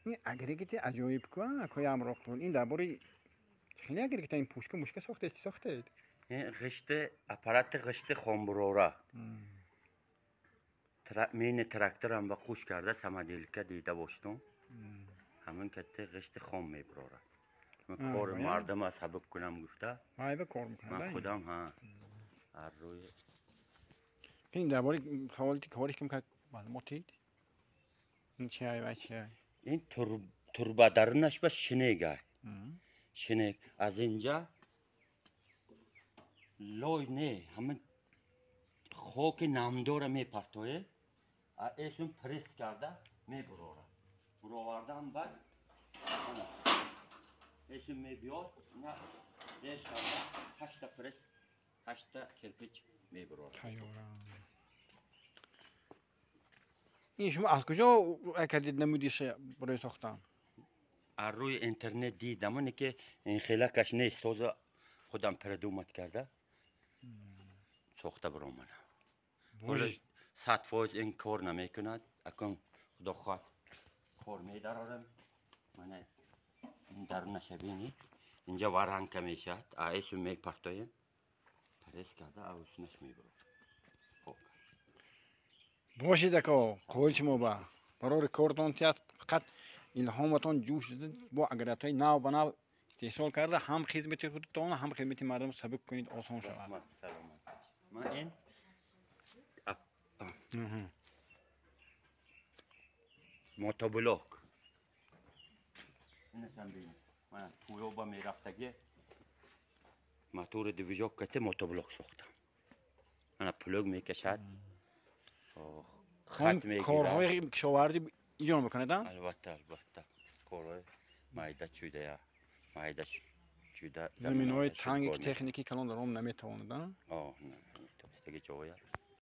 Ин агрегати аҷоиб ку, акои Амроқул. Ин дар бораи хеле агрегата, ин пушка мушка сохтед, чӣ сохтед? Ин ғишти аппарати ғишти хомбурора. Мини тракторам ба қӯш карда самоделка дида боштум. Ҳамин кати ғишти хом мебурорад. Ман кори мардама сабук кунам гуфта. Вайба кор мекунад. Ман худам ҳа аз рӯи Ин дар бораи фаъолияти кориш кам как маълумот дид? Ин чи ай, вай чи ай? Ин турба дарунаш ба шинег ай. Шинег аз инҷа лой не, ҳамин хоки намдора мепартоед, эсун пресс карда мебурорад. Буровардан баъд эсун мебиёд, ина зер карда ҳашта пресс, ҳашта кирпич мебурорад. Тайёра. Ин шумо аз куҷо кардед намудиша барои сохтан? Аз рӯи интернет дидам, оне ки ин хелакаш нест, тоза худам придумать карда сохта баромадам. Ҳоло 100% ин кор намекунад, акун худо хоҳад кор медарорам. Мана ин дарунаша бинед, инҷа варанка мешавад, аэсу мепартоем, пресс карда авусунаш мебурад. Бошед ако, қоил шумо ба барори кортон тият, фақат илҳоматон ҷӯш бо агрегатҳои нав ба нав истеҳсол карда ҳам хизмати худтон, ҳам хизмати мардум сабук кунед, осон шавад. Саломат. Ман ин мотоблок инашам бинед. Ман тӯёба мерафтаги мотори движок кате мотоблок сохтам. Мана плуг мекашад, хат мегирад. Корҳои кишоварзӣ иҷро мекунед? Албатта, албатта, корҳои майда чӯдая, майда чӯда. Заминҳои танге ки техникаи калон дар он наметавонад. Наметавонистаги ҷоя.